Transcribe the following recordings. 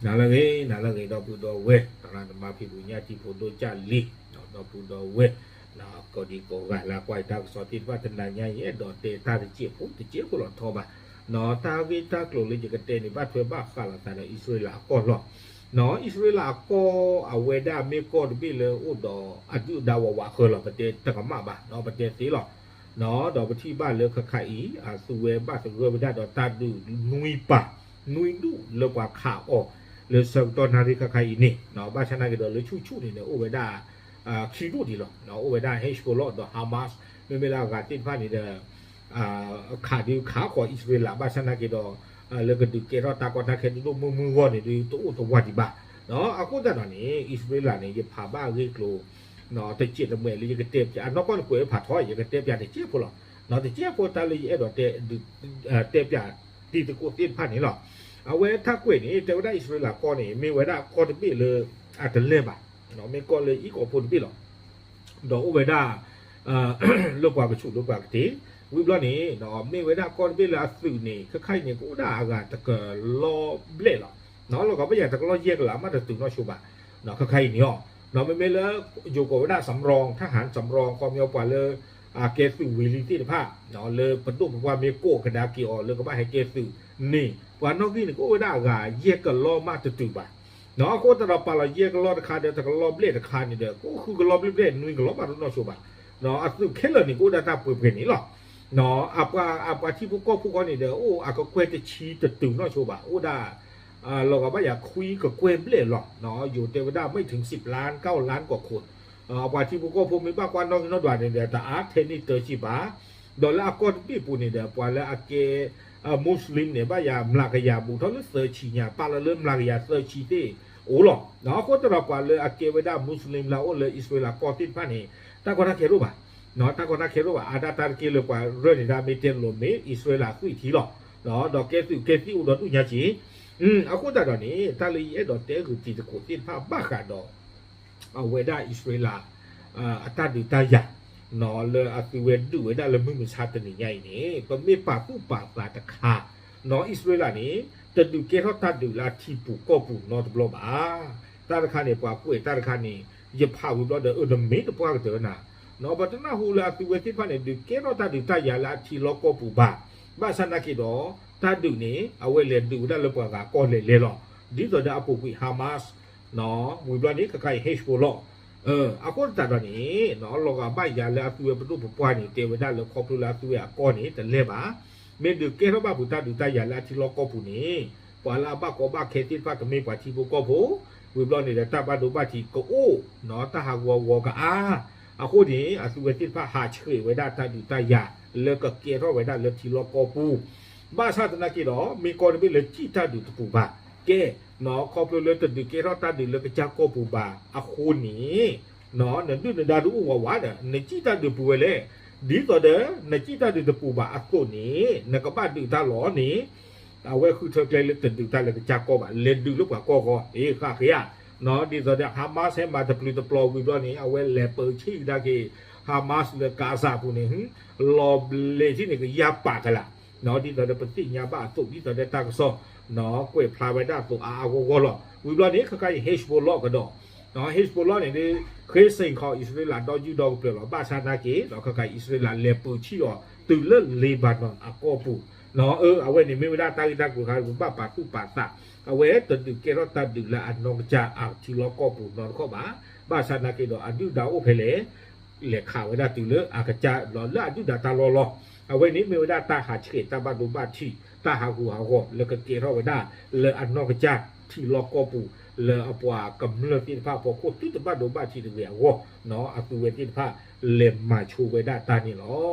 နၤလၢအဂ့ၤ နၤလၢအဂ့ၤ ဒီပုၢ်ဒီဝဲၢ် တၢ်နမါဖံဖုညၣ်တံၤဖိဒိၣ်ကၢ်လံၤ ဒီပုၢ်ဒီဝဲၢ် ကိးဒံကိးဂၤလၢအကွၢ်တၢ်ကစီၣ်သ့ၣ်တဖၣ် တနၤညါအံၤ အဲၣ်ဒိးတဲတၢ်တစဲးဖိ တစဲးဖိလီၤထီဘၣ် တၢ်ဂ့ၢ်တၢ်ကျိၤလၢယကတဲန့ၣ် ဘၣ်ထွဲဘၣ်ဃးလိာ်သးဒီးအံၣ်စရ့လးအကီၢ်လီၤ. အံၣ်စရ့လးအကီၢ် အဝဲဒၣ်မ့ၢ်ကီၢ်တဘ့ၣ်လၢအိၣ်ဒီးအဒုၣ်အဒါဝးဝးဃၢၤလီၤ ပတဲတကမၣ်ဘၣ် ပတဲသ့လီၤ. ဒီးပထံၣ်ဘၣ်လၢခဲခါအံၤ အသုဝဲဘၣ်သဂၢၢ်ဝဲဒၣ်ဒီးတၢ်ဒုးနွံပၤ နွံဒူၣ်လၢပှၤခးအီၤ လၢဆၢကတီၢ်နၣ်ရံၣ်ခဲခါအံၤန့ၣ် ဘၣ်ဆၣ်နာ်က့ဒီးလၢဆူၣ်ဆူၣ်န့ၣ်ဒီး အိၣ်ဝဲဒၣ် ခံဒူၣ်ဒံးလီၤ. အိၣ်ဝဲဒၣ် Hezbollah ဒီး Hamas မ့မ့ၢ်လၢအဂၤသ့ၣ်တဖၣ်န့ၣ်ဒီး ခးဒုးခးဃီၤအံၣ်စရ့လး ဘၣ်ဆၣ်နာ်က့ဒီး လၢကဒုးကဲထီၣ်တၢ်ကီတၢ်ခဲဒိၣ်ဒိၣ်မုၢ်မုၢ်အဂီၢ်န့ၣ်ဒီး တအိၣ်တဝီဒံးဘၣ်. အဃိသတးဒီးန့ၣ် အံၣ်စရ့လးန့ၣ် ယဖးဘၣ်အဂ့ၢ်အကျိၤ တစဲးတမှဲးလၢယကတဲပၠး အနီၢ်ကီၢ်န့ၣ်ကွဲးဖးထီ ယကတဲပၠးတစဲးဖိလီၤ. တစဲးဖိတၢ်လၢယအဲၣ်ဒိးတဲ တဲပၠးတံၤသကိးသ့ၣ်တဖၣ်န့ၣ်လီၤ. အဝဲထးကွဲးန့ၣ် တဲဝဲဒၣ်အံၣ်စရ့လးကီၢ်န့ၣ် မ့ၢ်ဝဲဒၣ်ကီၢ်တဘ့ၣ်လၢ အတလဲၤဘၣ် မ့ၢ်ကီၢ်လၢအံၣ်ကီၢ်ဖိတဘ့ၣ်လီၤ. ဒီးအိၣ်ဝဲဒၣ် လၢပှၤကဆူးလၢပှၤကတ့ၤ ဝံၤဘျီန့ၣ် မ့ၢ်ဝဲဒၣ်ကီၢ်တဘ့ၣ်လၢအသုးန့ၣ် ခဲခါအံၤန့ၣ် ကအိၣ်ဒၣ်အဂၤတကလီၢ်ဘျဲၣ်လီၤ. လီၤဂာ်ဘၣ်ယၤတကလီၢ်ယဲၢ်ကလးမးတတုၤနီၢ်ဆိဘၣ်. ခဲခါအံၤန့ၣ်အီၤ မ့မ့ၢ်လၢ ယိၤကိးဝဲဒၣ် สำรอง ทหาร สำรอง ခီပညီပှၤလၢ အကဲသုးဝံၤလံသ့ၣ်တဖၣ် လၢပဒိၣ်ပပှၢ်မ့ၢ်ကိးကဒါက့ၤအီၤလၢကဘၣ်ဟဲကဲသုးန့ၣ် ပှၤနီၣ်ဂံၢ်န့ၣ် ကအိၣ်ဝဲဒၣ်အဂၤယဲၢ်ကလီၢ်မးတတုၤဘၣ်. အဃိသတးဒီးပာ်လီၤယဲၢ်ကလီၢ်တခါဒီးတကလီၢ်ဘျဲၣ်တခါန့ၣ်ဒီး ကအိၣ်ဃုကလီၢ်ဘျဲၣ်ဘျဲၣ်နွံကလီၢ်မးတနီၢ်ဆိဘၣ်. အသုးခဲလၢာ်န့ၣ် ကအိၣ်ဒၣ်တၢ်ပှဲၤပှဲၤန့ၣ်လီၤ. အပှၤထံဖိကီၢ်ဖိဃီန့ၣ်ဒီး အိၣ်အကကွဲၢ်တဆံတတုၤနီၢ်ဆိဘၣ် အိၣ်ဒၣ် လီၤဂာ်ဘၣ်ယၤခွံကကွဲၢ်ဘျဲၣ်လီၤ. ယိၤတဲဝဲဒၣ် ไม่ถึงสิบล้าน เก้าล้านกว่าคน ပှၤထံဖိကီၢ်ဖိမ့ၢ်ဘၣ်ကွၢ်နီၣ်ဂံၢ်နီၣ်ဒွးန့ၣ်ဒီး တအါထဲန့ၢ်တဆံဘၣ်. ဒီးလၢအကီၢ်တဘ့ၣ်ပူၤန့ၣ်ဒီး ပှၤလၢအကဲ Muslim န့ၣ် ဘၣ်ယၤမျးကယၤဘူးထီၣ်လၢသၢဆံညါ ပာ်လီၤလၢမျးကယၤသၢဆံသ့ၣ်အိၣ်လီၤ. အဃိသတးဒီးပှၤလၢအကဲဝဲဒၣ် Muslim လၢအအိၣ်လၢအံၣ်စရ့လးကီၢ်သ့ၣ်တဖၣ်န့ၣ် တၢ်ကီတၢ်ခဲတအိၣ်ဘၣ်. တၢ်ကီတၢ်ခဲတအိၣ်ဘၣ် အါဒၣ်တၢ်တက့ၢ်လၢပှၤရၢၢ်န့ၢ်ဒၣ်မ့ၢ်တဲလိၤမ့ၢ် အံၣ်စရ့လးသွံၣ်ထံလီၤ. ဒီးကဲသုးကဲသံၣ်အိၣ်ဒီးဒူၣ်ညါက့ၤ အဃိသတးဒီးန့ၣ် တၢ်လၢယအဲၣ်ဒိးတဲဂုာ်တံၤသကိးသ့ၣ်တဖၣ်ဘၣ်ဃးဒီး အဝဲဒၣ်အံၣ်စရ့လး အတၢ်ဒုးတၢ်ယၤ လၢအသုဝဲဒုးဝဲဒၣ်လၢမုၢ်မဆါတနံၤညါအံၤန့ၣ် ပမ့ၢ်ပာ်သူၣ်ပာ်သးတခါ အံၣ်စရ့လးန့ၣ် တဒုးကဲထီၣ်တၢ်ဒုးလၢအထံပူၤကီၢ်ပူၤနီတဘျီဘၣ်. တၢ်တခါန့ၣ် ပှၤကွဲးတၢ်တခါန့ၣ် ယဖးဝံၤဘျီဒီး အၢ နမ့ၢ်တပှၢ်ကတၢၢ်နၤ ပတနၢ်ဟူလၢအသုဝဲသ့ၣ်တဖၣ်န့ၣ် ဒုးကဲထီၣ်တၢ်ဒုးတၢ်ယၤလၢအထံလီၢ်ကီၢ်ပူၤဘၣ်. ဘၣ်ဆၣ်နာ်က့ဒီး တၢ်ဒုးန့ၣ် အဝဲလဲၤဒုးဝဲဒၣ်လၢပှၤဂၤကီၢ်လဲၤလဲၤလီၤ. ဒ်သိးဒီးအပူၤကွံာ် Hamas ဝံၤဘျီန့ၣ် ခဲခါအံၤ Hezbollah အဃိသတးဒီးန့ၣ် လီၤဂာ်ဘၣ်ယၤလၢအသုဝဲပဒိၣ်ပပှၢ်န့ၣ် တဲဝဲဒၣ်လၢခီဖျိလၢအသုဝဲအကီၢ်န့ၣ် တလဲၤဘၣ်. မ့ၢ်ဒုးကဲထီၣ်ဘၣ်ပူၤတၢ်ဒုးတၢ်ယၤလၢအထံလီၢ်ကီၢ်ပူၤန့ၣ် ပှၤလၢအဘၣ်ကီဘၣ်ခဲသ့ၣ်တဖၣ်ကမ့ၢ်ပှၤထံဖိကီၢ်ဖိ ဝံၤဘျီန့ၣ်ဒီးတၢ်ဘၣ်ဒိဘၣ်ထံးကအိၣ် တၢ်ဟးဂူာ်ဟးဂီၤကအါ အဃိန့ၣ် အသုဝဲသ့ၣ်တဖၣ်ဟးဆှဲးဝဲဒၣ်တၢ်ဒုးတၢ်ယၤလၢကကဲထီၣ်ဝဲဒၣ်လၢထံလီၢ်ကီၢ်ပူၤ ဘၣ်ဆၣ်သနာ်က့ဒီး မ့ၢ်ကီၢ်တဘ့ၣ်လၢစံၣ်တၢ်ဒုးတပူၤဘၣ်ကဲ ခီဖျိလၢတဒုးကဲထီၣ်တၢ်ဒုးလၢကစၢ်ကီၢ်ပူၤဘၣ်အဃိန့ၣ် နဒုၣ်နဒါဒုးအိၣ်ဝးဝးဒီး နစံၣ်တၢ်ဒုးပူၤဝဲလဲၣ်. ဒ်သိးဒီး နစံၣ်တၢ်ဒုးတပူၤဘၣ်အသိးန့ၣ် နကဘၣ်ဒုးတၢ်လီၤန့ၣ် အဝဲဃုထၢကျဲလၢတဒုးတၢ်လၢကစၢ်ကီၢ်ဘၣ် လဲၤဒုးလၢပှၤကီၢ်ဂီၢ် အ့ ဃၣ်ဃ့ဧါ. ဒ်သိးဒီး Hamas ဟဲမၤတပျုာ်တပျီၤဝံၤဘျီန့ၣ် အဝဲလဲၤပၢဆံၣ်ကဒါက့ၤ Hamas လၢ Gaza ပူၤန့ၣ် လီၤဘျဲးထံၣ်န့ၣ် ကယၤပာ်ကလာ် ဒ်သိးဒီးပသ့ၣ်ညါဘၣ်အသိး ဒ်သိးဒီးတၢ်ကစီၣ် ကွဲးဖျါဝဲဒၣ်အသိးအါအါဂီၢ်ဂီၢ်လီၤ. ဝံၤဘျီန့ၣ် ခဲခါအံၤ Hezbollah ကဒီး Hezbollah န့ၣ်ဒီး ဃ့စ့ၢ်ကီးအံၣ်စရ့လးဒီးယူဒီကပျၢၤလီၤ. ဘၣ်ဆၣ်သနာ်က့ ဒီးခဲခါအံၤ အံၣ်စရ့လးလဲၤပၢဆံၣ်အီၤတုၤလၢ Lebanon အကီၢ်ပူၤ အဝဲန့ၣ်မ့ၢ်ဝဲဒၣ်တၢ်ဂ့ၢ်တၢ်ကျိၤတခါ ပဘၣ်ပာ်သူၣ်ပာ်သး အဝဲတဒုးကဲထီၣ်တၢ်ဒုးလၢအနီၢ်ကစၢ်အထံလီၢ်ကီၢ်ပူၤနီတခီၣ်ဘၣ်. ဘၣ်ဆၣ်သနာ်က့ဒီး အဒုၣ်ဒါအိၣ်ဖဲလဲၣ် လဲၤခးဝဲဒၣ်တုၤလၢအကစၢ်လီၤ လၢအဒုၣ်ဒါတၢ်လီၢ်လီၤ. အဝဲန့ၣ်မ့ၢ်ဝဲဒၣ်တၢ်ဟးဆှဲးတၢ်ဘၣ်ဒိဘၣ်ထံး တၢ်ဟးဂူာ်ဟးဂီၤလၢကကဲထီၣ်ဝဲဒၣ် လၢအနီၢ်ကစၢ်ထံလီၢ်ကီၢ်ပူၤ လၢအပှၤကမျၢၢ်သ့ၣ်တဖၣ်အဖီခိၣ်သုတဘၣ်ဒိဘၣ်ထံးတဂ့ၤအဂီၢ် အသုဝဲသ့ၣ်တဖၣ် လဲၤမၤဆိဝဲဒၣ်တၢ်န့ၣ်လီၤ.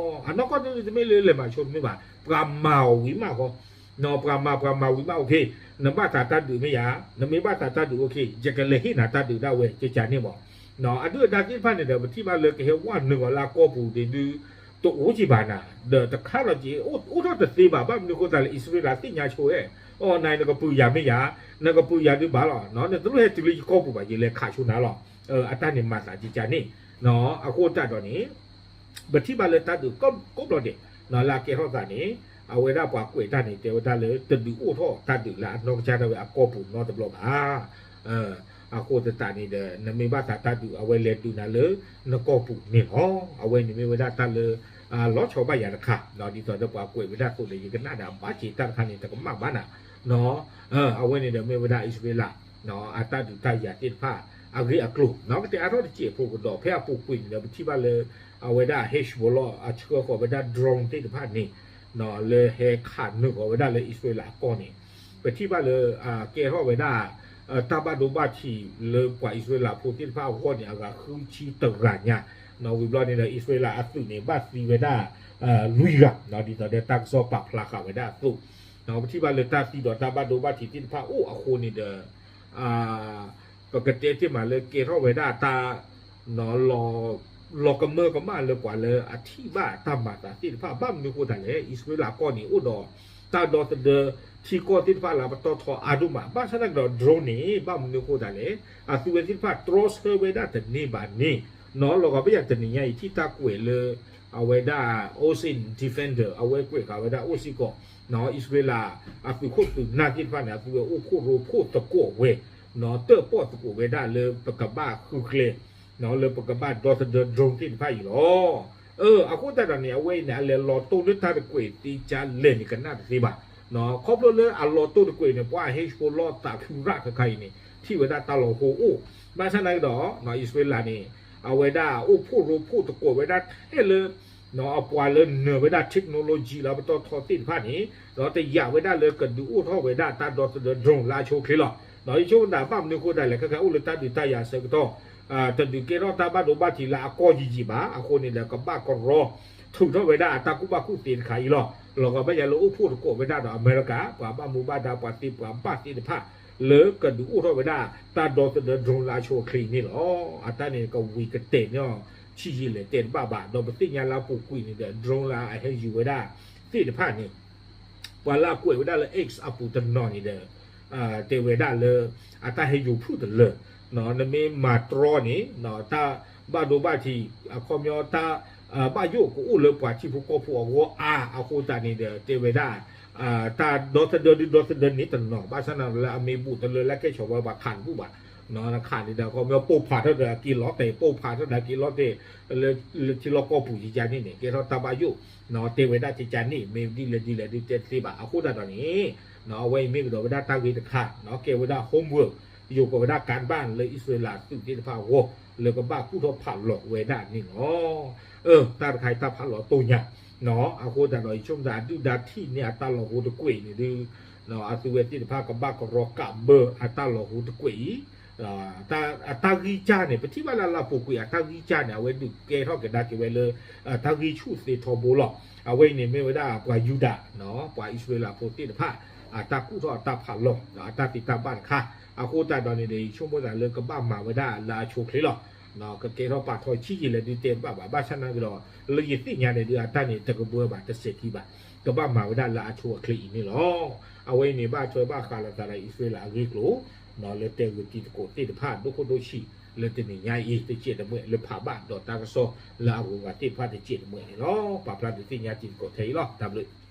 အနီၢ်ကီၢ်တမ့ၢ်လၢလဲၤမၤဆိတမ့ၢ်ဘၣ် ပှၤမၤအီၤဝံၤမးဃီ ပှၤမၤ ပှၤမၤဝံၤမး okay နဘၣ်သးတၢ်ဒုးမ့ၢ်ယၤ နမ့ၢ်ဘၣ်သးတၢ်ဒုး okay ယကလဲၤဟ့ၣ်နၤတၢ်ဒုးဒၣ်ဝဲ ကကန့ၣ်မး အဒုၣ်အဒါသ့ၣ်တဖၣ်န့ၣ်ဒီး ပထံၣ်ဘၣ်လၢကဟဲဝဲနုာ်အီၤလၢအကီၢ်ပူၤဒ်ဒု တအိၣ်က့ၤဘၣ်နၤ ဒီးတခါလီၤက့ၤ အိၣ်ထီၣ်တသ့ဘၣ် ဘၣ်မနုၤဃိသတးလၢအံၣ်စရ့လးသ့ၣ်ညါဆိဝဲ အီၤ နၤနကပုာ်ယၤမ့ၢ်ယၤ နကပုာ်ယၤဒုးဘၣ်လီၤ နတလိၣ်ဟဲတုၤလၢယကီၢ်ပူၤဘၣ် ယလဲၤခးဆိနၤလီၤ. အတၢ်န့ၣ်မၤသးကကန့ၣ် အဃိသတးဒီးန့ၣ် ပထံၣ်ဘၣ်လၢတၢ်ဒုးကိးဘျီဒဲး လၢအကဲထီၣ်သးန့ၣ် အဝဲဒၣ်ပှၤကွဲးတၢ်န့ၣ် တဲဝဲဒၣ်လၢ တဒုးအိၣ်ထီၣ်တၢ်ဒုးလၢအနီၢ်ကစၢ်ဒၣ်ဝဲအကီၢ်ပူၤနီတဘျီဘၣ်. အဃိသတးန့ၣ်ဒီး နမ့ၢ်ဘၣ်သးတၢ်ဒုး အဝဲလဲၤဒုးနၤလၢနကီၢ်ပူၤန့ၣ်လီၤ. အဝဲန့ၣ်မ့ၢ်ဝဲဒၣ်တၢ်လၢ လီၤဆီဘၣ်ယၤတခါ, ဒ်သိးဒီးပှၤကွဲးဝဲဒၣ်သိးဒီး ယကနၣ်ဒီးအဘၣ်စ့ၢ်တၢ်တခါန့ၣ် တကမၣ်ဘၣ်နၤ. အဝဲန့ၣ်ဒီးမ့ၢ်ဝဲဒၣ် အံၣ်စရ့လး အတၢ်ဒုးတၢ်ယၤသ့ၣ်တဖၣ် အဂ့ၢ်အကျိၤ ကတဲအါထီၣ်တစဲးဖိကဒီး ဖဲအပူၤကွံာ်န့ၣ်ဒီး ပထံၣ်ဘၣ်လၢ အဝဲဒၣ် Hezbollah အဆှၢဃီၤဝဲဒၣ် drone သ့ၣ်တဖၣ်န့ၣ် လၢဟဲခးနုာ်ဃီၤဝဲဒၣ်လၢအံၣ်စရ့လးအကီၢ်န့ၣ် ပထံၣ်ဘၣ်လၢ ကဲထီၣ်ဝဲဒၣ် တၢ်ဘၣ်ဒိဘၣ်ထံးလၢပှၤအံၣ်စရ့လးဖိသ့ၣ်တဖၣ်အဂီၢ်န့ၣ် အဂၤဃုဆံတဂၤညါ, ဝံၤဘျီန့ၣ်ဒီး အံၣ်စရ့လးအသုးန့ၣ် ဘၣ်သံဝဲဒၣ် လွံၢ်ဂၤ ဒ်သိးဒီးတၢ်ကစီၣ်ပာ်ဖျါဃာ်ဝဲဒၣ်အသိး, ပထံၣ်ဘၣ်လၢတၢ်သံဒီးတၢ်ဘၣ်ဒိဘၣ်ထံးသ့ၣ်တဖၣ်အိၣ်အဃိန့ၣ်ဒီး ပကတဲတ့ၢ်မးလၢကဲထီၣ်ဝဲဒၣ်တၢ် လီၤကမၢကမၣ်လၢပှၤလၢအထံၣ်ဘၣ်တၢ်မၤသးသ့ၣ်တဖၣ် ဘၣ်မနုၤဃိသတးလဲၣ် အံၣ်စရ့လးကီၢ်န့ၣ်အိၣ်ဒီး တၢ်ဒီသဒၢထံကီၢ်သ့ၣ်တဖၣ်လၢအပတီၢ်ထီအါဒိၣ်မး ဘၣ်ဆၣ်သနာ်က့ဒီး drone န့ၣ် ဘၣ်မနုၤဃိသတးလဲၣ် အသုဝဲသ့ၣ်တဖၣ်တြီဆၢဝဲဒၣ်တန့ၢ်ဘၣ်န့ၣ် လီၤဂာ်ဘၣ်ယၤတနံၤညါအံၤ ထံၣ်တၢ်ကွဲးလၢ အဝဲဒၣ် Ocean Defender အဝဲကွဲးဃာ်ဝဲဒၣ်အိၣ်စ့ၢ်ကီး အံၣ်စရ့လး အသုးခိၣ်သုးနၢ်သ့ၣ်တဖၣ်န့ၣ် အသုဝဲအိၣ်ဖှိၣ်ရိဖှိၣ်သကိးဝဲ တၢၣ်ပီၣ်သကိးဝဲဒၣ်လၢပကဘၣ်ဃုကျဲ လၢပကဘၣ်ဒီသဒၢ drone သ့ၣ်တဖၣ်အံၤလီၤ. အဃိသတးဒီးန့ၣ် အဝဲအံၤန့ၣ် အလဲၤလီၤတိၢ်လၢတၢ်တကွဲးသ့ကါလဲၣ်န့ၣ် ကနၣ်တသ့ဘၣ်. ခီဖျိလၢအလီၤတိၢ်တကွဲးန့ၣ် ပှၤ Hezbollah သးခုရၣ်ခါခါအံၤန့ၣ် ထံၣ်ဝဲဒၣ်တၢ်လီၤဟိအိၣ်, ဘၣ်ဆၣ်သနာ်က့ဒီး အံၣ်စရ့လးန့ၣ် အဝဲဒၣ်အိၣ်ဖှိၣ်ရိဖှိၣ်သကိးဝဲဒၣ်ထဲလၢ အပှၤလၢနၢၤဝဲဒၣ် technology လၢပတီၢ်ထီသ့ၣ်တဖၣ်န့ၣ် ဒီးတယာ်ဝဲဒၣ်လၢကဒုးအိၣ်ထီၣ်ဝဲဒၣ်တၢ်ဒီသဒၢ drone လၢအဆိအချ့လီၤ. ဒီးယဆိကမိၣ်သးဘၣ်မနုၤအဃိသတးလဲၣ် ခဲခါအိၣ်လၢတၢ်ဒုးတၢ်ယၤအဆၢကတီၢ် တဒုးကဲထီၣ်တၢ်ဘၣ်ဒိဘၣ်ထံးလၢအကီၢ်ယံာ်ယံာ်ဘၣ် အဃိန့ၣ်ဒီး ကဘၣ်ကရီ ထုးထီၣ်ဝဲဒၣ်အတၢ်ကူၣ်ဘၣ်ကူၣ်သ့တခါအံၤလီၤ. လီၤဂာ်ဘၣ်ယၤလၢအိၣ်ဖှိၣ်သကိးဝဲဒၣ်ဒီးအမဲရကၤ ပှၤဘၣ်မူဘၣ်ဒါ ပှၤသ့ပှၤဘၣ်သ့ၣ်တဖၣ် လၢကဒုးအိၣ်ထီၣ်ဝဲဒၣ် တၢ်ဒီသဒၢ drone လၢအဆိအချ့အံၤန့ၣ်လီၤ. အတၢ်န့ၣ်ကဝံၤကတဲာ်န့ၢ်အီၤ ဆံးယံာ်လဲၣ်တဲတဘၣ်ဘၣ် ဒီးပသ့ၣ်ညါလၢအပူၤကွံာ်န့ၣ်ဒီး drone လၢအဟဲယူၤဝဲဒၣ်သ့ၣ်တဖၣ်န့ၣ် ပှၤလၢအကွဲးဝဲဒၣ်လၢ X အပူၤတနီၤန့ၣ်ဒီး တဲဝဲဒၣ်လၢ အတၢ်ဟဲယိၤဖုၣ်တလၢာ် နမ့ၢ်မၤတြီန့ၣ် တၢ်ဘၣ်ဒိဘၣ်ထံး အခီပညီတၢ် ဘၣ်ယိၣ်ကအိၣ်လၢပှၤထံဖိကီၢ်ဖိအဂီၢ်အါ အဃိသတးန့ၣ်ဒီး တဲဝဲဒၣ် တၢ်ဒီသဒၢဒုဒီသဒၢန့ၣ်တနီၤ ဘၣ်ဆၣ်သနာ်က့လၢအမ့ၢ်ဘူးတလၢလၢကဲဆီၣ်ဝဲပှၤခးတဘူၣ်ဘၣ် ခးန့ၣ်ဒီး အခီပညီပိၢ်ဖးထီၣ်ဒီးအက့ၤလီၤတဲာ် ပိၢ်ဖးထီၣ်ဒီးအက့ၤလီၤတဲာ် လၢထံလီၢ်ကီၢ်ပူၤယကန့ၣ်န့ၣ် ကဲထီၣ်တၢ်ဘၣ်ယိၣ် တဲဝဲဒၣ်ကကန့ၣ် မ့ၢ်ဒ်လဲၣ်ဒ်လဲၣ်ဒုတဲတသ့ဘၣ် အဃိသတးဒီးန့ၣ် အဝဲအံၤမ့ၢ်ကဒီးဝဲဒၣ်တၢ်ဂ့ၢ်တခါ ကဲဝဲဒၣ် homework ယိၤကီးဝဲဒၣ် ကၢၣ်ဘၣ် လၢအံၣ်စရ့လးသုးသ့ၣ်တဖၣ်အဂီၢ် လၢကဘၣ်ကူၣ်ထီၣ်ဖးလီၤဝဲဒၣ်န့ၣ်လီၤ. တၢ်တခါအံၤတၢ်ဖးလီၤတိၢ်ညါ အဃိသတးဒီး ယဆိကမိၣ်သးအဒုၣ်ဒါထံၣ်န့ၢ်အတၢ်လီၤဟိတကွဲးအံၤန့ၣ်ဒု အသုဝဲသ့ၣ်တဖၣ်ကဘၣ်ကရီကးဘၢအတၢ်လီၤဟိတကွဲးအံၤ အတၢ်ဂံၢ်စၢ်န့ၣ် ပထံၣ်ဘၣ်လၢလၢပူၤကွံာ်အတၢ်ဂံၢ်စၢ်န့ၣ် အဝဲဒုးကဲထီၣ်ကဒါက့ၤဝဲလၢ တၢ်ဂံၢ်ဆူၣ်သ့ထီဘိလီၤ. အဝဲအံၤန့ၣ်မ့ၢ်ဝဲဒၣ်ပှၤယူဒၤ ပှၤအံၣ်စရ့လးဖိသ့ၣ်တဖၣ် အတၢ်ကူၣ်ထီၣ်အတၢ်ဖးလီၤ အတၢ်သ့တၢ်ဘၣ်တခါ အဃိသတးဒီးန့ၣ်ဒီး ယဆိကမိၣ်သးလၢကဘၣ်မၤဝဲဒၣ်လၢအဆိအချ့လီၤ. ကကဲထီၣ်ပာ်ထီၣ်ဆံးယံာ်လဲၣ်ဒုတဲတဘၣ်ဘၣ် ဘၣ်ဆၣ်သနာ်က့ဒီး လၢယသ့ၣ်ညါန့ၣ်ဒုအတၢ်န့ၣ် တကဘှီဘၣ်တစဲးခံဘၣ် ကဘၣ်မၤဝဲဒၣ်လၢအဆိအချ့အံၤန့ၣ်လီၤ. အဝဲအံၤန့ၣ် ဘၣ်ထွဲဘၣ်ဃးလိာ်သးဒီးအံၣ်စရ့လးအဂ့ၢ်ကျိၤ လၢတဲဂုာ်တံၤသကိးသ့ၣ်တဖၣ် ဒိၣ်ခိၣ်ဒိၣ်ဆံး လၢတနံၤညါအံၤ တစဲးတမှဲးလၢဖးဘၣ်ဒီးတၢ်ကစီၣ်လၢအဂုၤအဂၤသ့ၣ်တဖၣ်တစဲးတမှဲးန့ၣ်လီၤ. ပာ်ဖျါဒုးသ့ၣ်ညါတံၤသကိးထဲအံၤလီၤ. တၢ်ဘျုး